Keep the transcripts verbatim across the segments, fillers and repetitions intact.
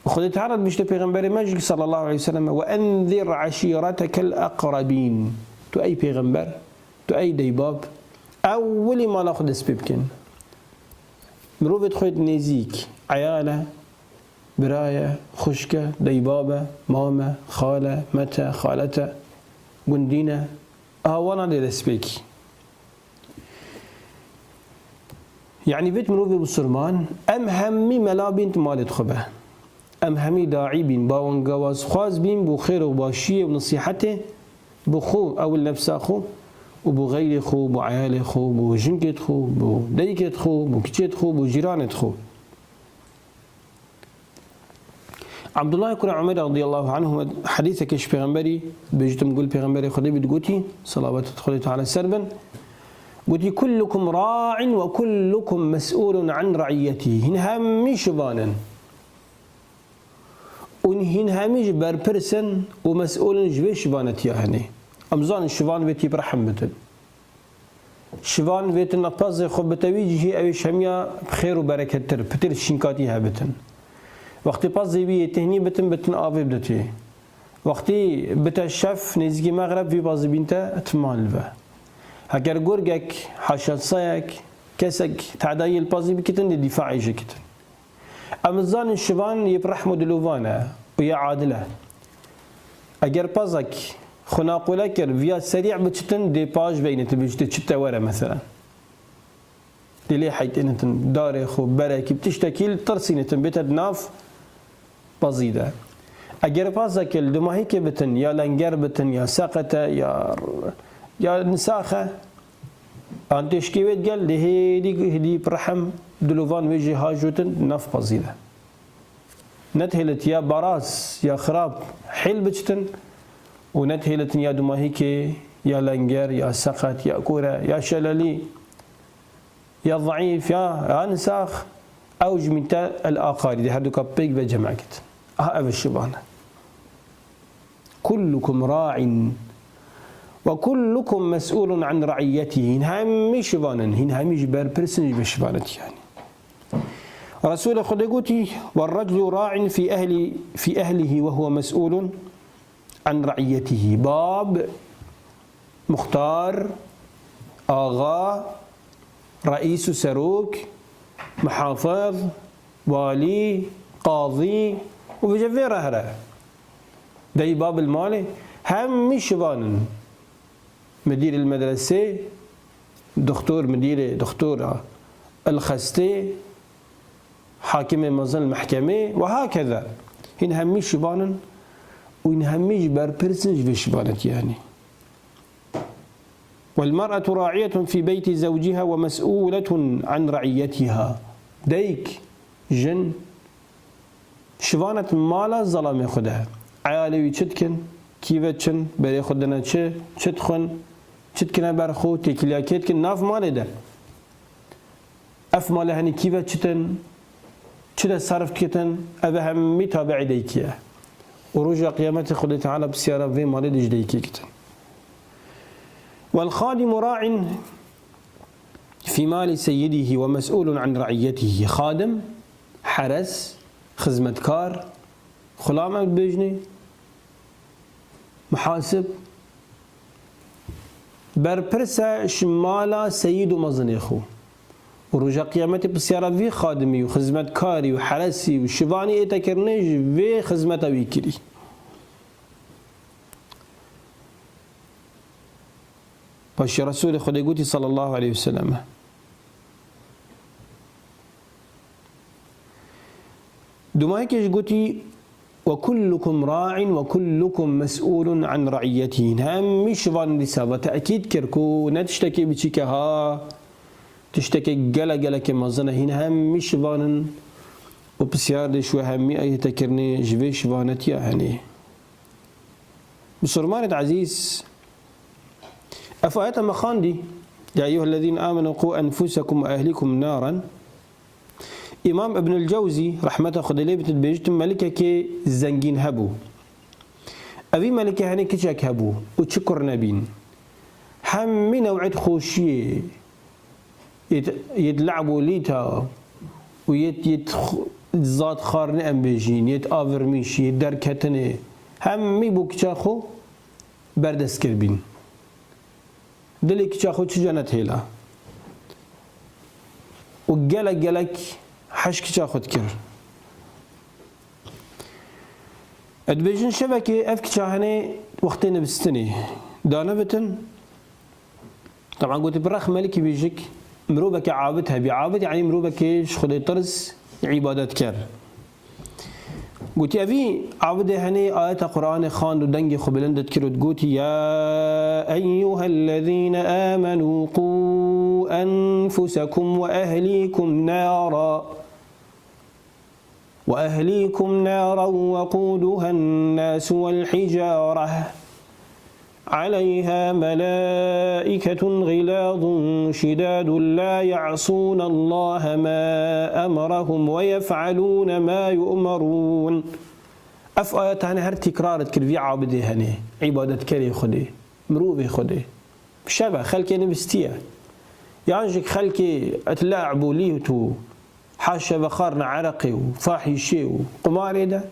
Xwedê Teala dibêjte pêxemberê me jî sallallahu aleyhi ve sellem, "Ve enzir eşîretekel eqrebîn." Tu ey pêxember, tu ey deybab, ewilî mala xwe dest pê bikin. Mirovê xwe yê nêzîk, eyal e, bira ye, xwişk e, deybab e, mam e, xal e, met e, xalet e, gundîn e, awana dê dest pê kî. Yanî vêt mirovê misilman, em hemî mela bên di malê xwe be. Em hemî daî bîn, bawengawazxwaz bîn bo xêr û başiyê û nesîhetê bo xwe, ewil nefsa xwe û bo xeyrê xwe, bo eyalê xwe, bo jinkê xwe, bo dayikê xwe, bo kiçê xwe, bo cîranê xwe. Abdullah kura Umer radıyallahu anhu hedîsekê ji pêxemberî, bêjtim gul pêxemberê Xwedê bî, digotî, salavat Xwedê Teala ser bin, gotî, "Kullukum ra'in ve kullukum mes'ulun an ra'iyyetihi." Hîn hemî şivan in. Û hîn hemî jî berpirs in û mes'ul in ji vê şivanetiya hinê. Em zanin şivan vê tîp rehm bitin. Şivan vêtin pezê xwe bite wî cihê, ew ê ji hemiya bi xêr û berekettir, pitir şînkatî hebitin. Wextê pezê wî yê tihnî bitin, bitin avê biditê. Wextê bite şev, nêzîkî mexreb vî pezê bînte timal ve. Heger gurgek, haşa sayek, kesek tedayî li pezê bikitin, dê dîfaê jê kitin. Em zanin şivan yê bi rehm û dilovan e û yê adil e. Eger pezek xwe naqûle kir, viya serî biçitin, dê paş beynitin, bêjite çi te were, meselen. Dê lê heytênitin, darê xwe, berekî, tiştekî li tirsînitin, bête di nav pezî de. Eger pezekê li dumahîkê bitin, ya lenger bitin, ya seqet e, ya, ya nisax e, an têşkê wê digel, dê hêdî, hêdî bi rehm dilovan wê jê hajotin di nav pezî de. Ne dihêlit ya baraz ya xirab hêl biçitin û ne dihêlitin ya dumahîkê, ya lenger, ya seqet, ya kore, ya şelelî, ya zeîf, ya, ya nisax, ew ji mîte el aqarî de her duka pêk ve cem kitin. Aha ev şivan e. Kullukum ra'in ve kullukum mes'ulun an ra'iyyetihi. Hîn hemî şivan in, hîn hemî jî berpirs in ji vê şivanetî yanî. Resûlê Xwedê gotî, "Ve reclu ra'in fî ehli, fî ehlihi ve huve mes'ulun an ra'iyyetihi." Bab, muxtar, axa, reîs û serok, muhafiz, walî, qazî û vêje vê re here. Dey bab li malê hemî şivan in. Midîr il medresê, doktor, midîrê, doktora, il xestê, hakimê mezin, mehkemê ve hakeza. Hîn hemî şivan in û hîn hemî jî berpirs in ji vê şivanetî yanî. "Wel mer'etu ra'iyetun fî beyti zewciha ve mes'uletun an ra'iyetiha." Dayik, jin, şivanet mala zelamê xwe de. Eyalê wî çi dikin? Kî ve çin? Berê xwe dine çi? Çi dixwin? Çi dikine ber xwe? Têkiliya kê dikin? Nav malê de. Ev malê henî kî ve çitin? Çi de serf dikitin? Ev hemî tabi'ê deykî ye. Û roja qiyametê Xwedê Teala pisyara vê malê dê ji deykê kitin. "Wel xadimu ra'in fî mali seyyidîhî ve mes'ûlun an ra'iyyetîhî." Xadim, heres, xizmetkar, xulam em dibêjinê, muhasib, berpirs e ji mala seyîd û mezinê xwe. Û roja qiyametê pisyara vî xadimî û xizmetkarî û heresî û şivanî ê tekirinê ji vê xizmeta wî kirî. Paşê Resûlê Xwedê gotî sallallahu aleyhi ve sellem. Dumahekê jî gotî, "Ve kullukum ra'in ve kullukum mes'ulun an ra'iyyetihî." Hemî şivan dîsa ve te'kîd kir ku ne tiştekê biçîk e ha, tiştekê gele gelekê mezin e. Hîn hemî şivan in û pisyar dê ji we hemî ey te kirinê ji vê şivanetiya henê. Misilmanêt ezîz, ev ayeta me xwendî, "Ya eyyuhellezîne amenu qû enfusekum ve ehlikum naran." Îmam Ibnul Cewzî, rehmeta Xwedê lê bitin, dibêjit, melikekê zengîn hebû. Evî melikê henê kiçek hebû û çi kur nebîn. Hemî new'et xweşiyê, yêt, yêt le'b û lîta û yêt, yêt xu-, zad xwarinê em bêjîn, yêt avirmîşî, yêt derketinê, hemî bo kiça xwe berdest kiribîn. Dilê kiça xwe çi cenet hêla. Û gelek gelek heş kiça xwe dikir. Dibêjin şevekê ev kiça henê wextê nivîstinê danivitin. Teban gotî bi rex melikî bêjik, mirovekê abid hebî. Abid, yanî mirovekê ji Xwedê tirs, îbadet ker. Gotî, evî abidê henê ayeta Qur'anê xwend û dengê xwe bilind dikir û digotî, "Ya eyyuhellezîne amenû qû enfusekum ve ehlîkum nara." وأهليكم نارا وقودها الناس والحجارة عليها ملائكة غلاظ شداد لا يعصون الله ما أمرهم ويفعلون ما يؤمرون. Ev ayet hene her tîkrar dikir vî abidê henê, îbadetkerê Xwedê, mirovê Xwedê. Şev e, xelkê nivîstiye. Yan jî xelkê et lehb û lîht û haşe vexwarina ereqê û fahîşê û qumarê de,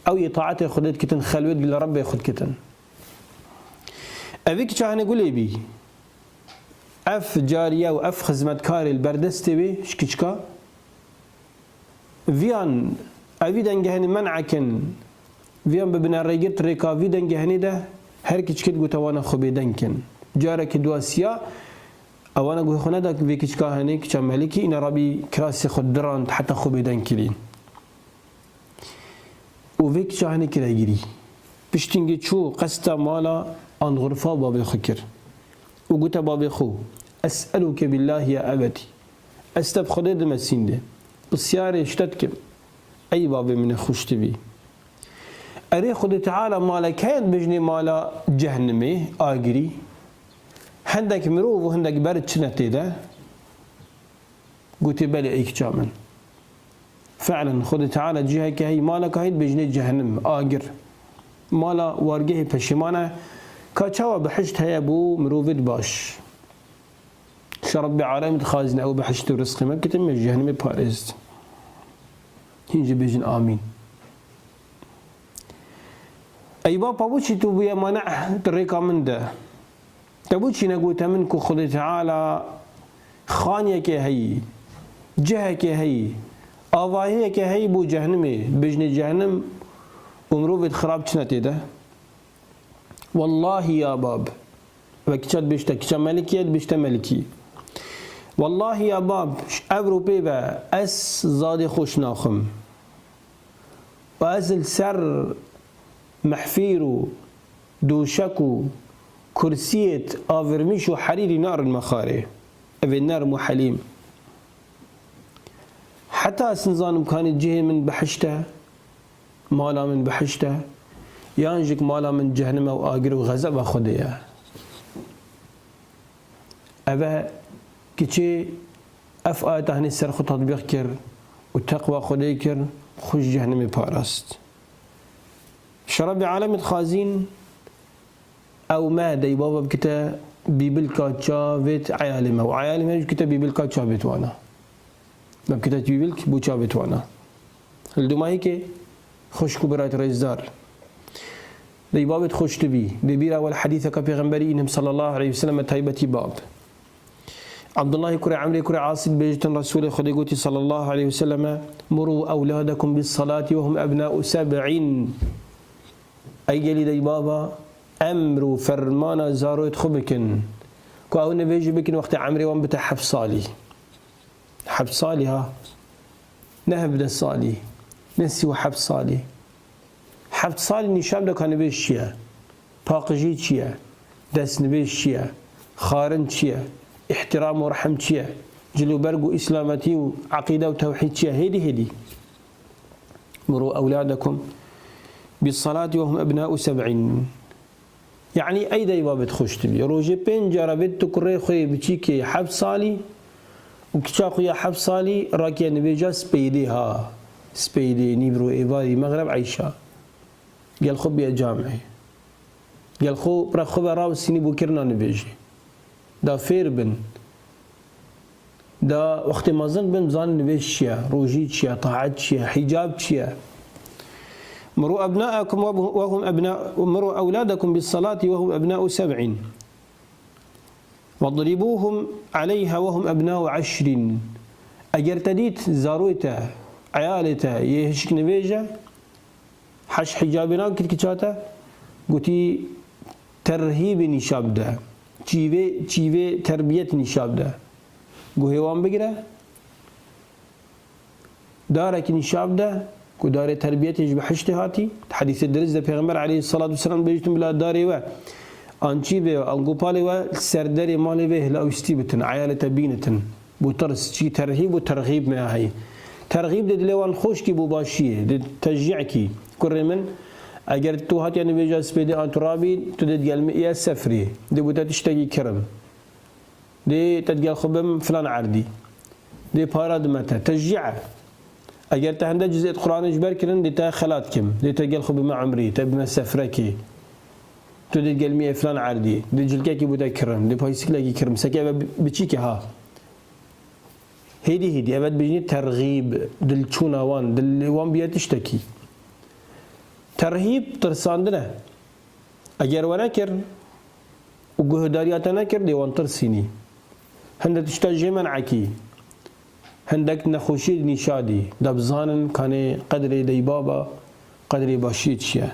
ew yê taetê Xwedê dikitin, xelwêt li Rebbê xwe dikitin. Evî kiça hene gulê bî. Ev cariye û ev xizmetkarê li ber destê wê ji kiçka Viyan, evî dengehenî men'ekin, viyan bibine rêgir di rêka vî dengehenî de, her kiçikê digote wana xwe bêdeng kin. Carekî duasiya, ewana guhê xwe neda vê kiçika henê, kiça melikî, îne rabî kirasê xwe dirand, heta xwe bêdeng kirî. Û vê kiça henê kire girî. Piştîngî çû qesta mala an xurfa babê xwe kir. Û gote babê xwe, "Es'eluke billahi ya ebetî." Ez te bi Xwedê dimesîndê. Pisyarê ji te dikim. Ey babê min ê xweştivî. Erê Xwedê Teala malek heye dibêjinê mala cehnimê, agirî? Hindek mirov û hindek ber çi ne tê de? Gotê belê ey kiça min. Fe'len Xwedê Teala ciheke heyî, maleka heyî dibêjinê cehennim, agir. Mala wargehê peşîman e. Ka çawa bihişt heye bo mirovêt baş. Ji Rebbê alem dixwazin ew bihişt û rizqê me bikitin, me ji cehenimê parêzit. Hîn jî bêjin amîn. Ey bapa, bo çi tu bûye maneh di rêka min de? Te bo çi negote min ku Xwedê Teala xaniyeke heyî, ciheke heyî, avahiyeke heyî bo cehnimê, bêjinê cehnim û mirovêt xirab çine tê de? Wellahî ya bab, ve kiça dibêjte, kiça melikî ye, dibêjte melikî. Wellahî ya bab, ji evro pê ve ez zadê xwe şinaxim. Û ez li ser mehfîr û dûşek û kursiyêt avirmîş û herîrî narin mexarê. Ev ê nerm û helîm. Heta ez nizanim kanî cihê min bihişt e, mala min bihişt e, yan jî mala min cehnim e û agir û xezeba Xwedê ye. Ev e kiçê ev ayeta hinî ser xwe tetbîq kir û teqwa Xwedê kir, xwe ji cehnimê parast. Ji Rebbê alemê dixwazîn ew me dey bava bikite bîbilka çavêt eyalê me û eyalê me bikite bîbilka çavêt wana. Me bikite bîbilk bo çavêt wana. Li Dumahîkê xwişk û birayt rêzdar. Dey babêt xweş dibî. Dê bîra we li hedîseka Pêxemberî înim sallallahu aleyhi ve sellem taybetî bab. Abdullahê kurê Emrê kurê Asî dibêjitin Resûlê Xwedê gotî sallallahu aleyhi ve selleme, "Muru ewladekum bis salati ve hum ebna'u seb'in." Ey gelî dey baba, emr û fermana zaroyêt xwe bikin. Ku ew nivêjî bikin wextê emrê wan bite heft salî. Heft salî ha. Ne hevdeh salî. Ne sî û heft salî. Heft salî nîşan da ka nivêj çi ye. Paqijî çi ye? Destnivêj çi ye? Xarin çi ye? Îhtiram û rehm çi ye? Cilûberg û îslametî û eqîde û tewhîd çi ye? Hêdî hêdî. Muru ewladekum bis salati ve hum ebna'u seb'in. Yanî ey dey babet xweş dibî. Rojê pênc cara vê tu kurê xwe yê biçîkê heft salî û kiça xwe ya heft salî rakiye nivêja speydê ha. Speydê, nîvro, êvarî, mexreb, eyşa. Gel xwe bîye camê. Gel xwe pira xwe ve rawestînî bo kirina nivêjê. Da fêr bin. Da wextê mezin bin, zanin nivêj çi ye, rojî çi ye, taet çi ye, hicab çi ye. مروا أبناءكم وهم أبناء، مروا أولادكم بالصلاة وهم أبناء سبع، واضربوهم عليها وهم أبناء عشر. Eger te dît zaroyê te, eyalê te yê hişk nivêj e, heş hicabê nakir kiça te, gotî terhîbê nîşa bide, çîvê, çîvê terbiyet nîşa bide. Guhê wan bigire, darekî nîşa bide, ku darê terbiyetê ji bihiştê hatî. Di hedîsê dirist de Pêxember aleyhissalatu vesselam dibêjin bila darê we an çîvê we, an gopalê we li ser derê malê vê hilawîstî bitin, eyalê te bînitin. Bo tirs, çi terhîb û terxîb me heye. Terxîb dê dilê wan xweş kî bo başiyê, dê teşcî kî. Kurê min, eger tu hatiye nivêja spêdê an tu rabî, tu dê digel min î sefrê. Dê bo te tiştekî kirim. Dê te digel xwe bim filan erdî. Dê para dime te. Teşcî e. Eger te hende cizêt Quranê ji ber kirin, dê te xelat kim. Dê te gel xwe bime umrî, te bime sefrekê. Tu dê gel miyê filan erdî. Dê cilkekî bo te kirim. Dê paysîklekî kirim. Seke eve bi-, biçîke ha. Hêdî hêdî, eve dibêjinî terxîb, dilçûna wan, dil wan biye tiştekî. Terhîb tirsandin e. Eger we nekir û guhdariya te nekir, dê wan tirsînî. Hinde tişta jê men'ekî. Hindek nexweşiyê nîşa dî. Da bizanin kanê qedrê deybaba, qedrê başiyê çi ye.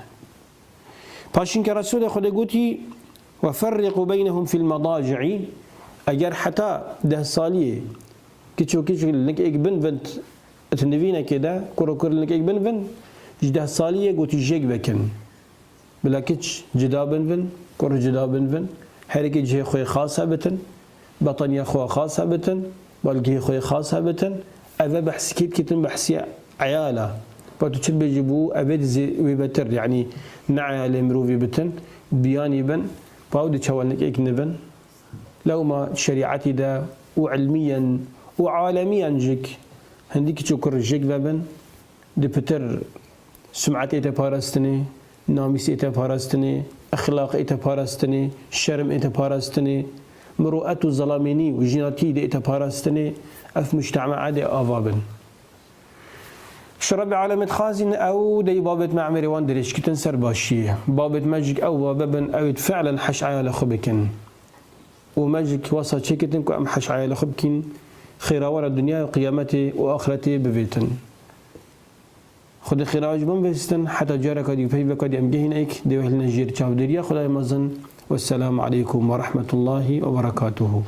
Paşîn ke Resûlê Xwedê gotî, "وفرقوا بينهم في المضاجع." Eger heta deh saliyê kiço kiçik li nik êk bin vin, di nivînekê de, kuro kur li nik êk bin vin, ji deh saliyê gotî jêk vekin. Bila kiç cida bin vin, kur cida bin vin, her yekê cihê xwe xas hebitin, betaniya xwe xas hebitin, balgihê xwe xas hebitin, eve behs kê dikitin, behsiya eyala. Ba tu çi dibêjî bû, eve dizê wê betir, yanî ne eyalê mirovî bitin, biyanî bin, pa ew di çawa nik êk nivin. Lewma şerîetî de û ilmiyen û alemiyen jik, hindî kiç û kur jêk vebin, di pitir sum'etê te parastinê, namîsê te parastinê, exlaqê te parastinê, şermê te parastinê, miruet û zelamênî û jînatî dê te parastinê, ev mujtema dê ava bin. Ji Rebbê Alemê dixwazin ew dey babet me emirê wan dirêjkitin ser başiyê. Babet me jî ew babe bin, ew ê fi'len heş eyalê xwe bikin. Û me jî wasa çêkitin ku em heş eyalê xwe bikîn, xêra wan a dinya û qiyametê û axretê bivêtin. Xwedê xêra ji bin vêstin, heta careka dî û peyveka dî em gehîn êk, dê we hilne jêr çavdêriya Xwedayê mezin. Wesselamu aleykum ve rahmetullahi ve berekatuhu.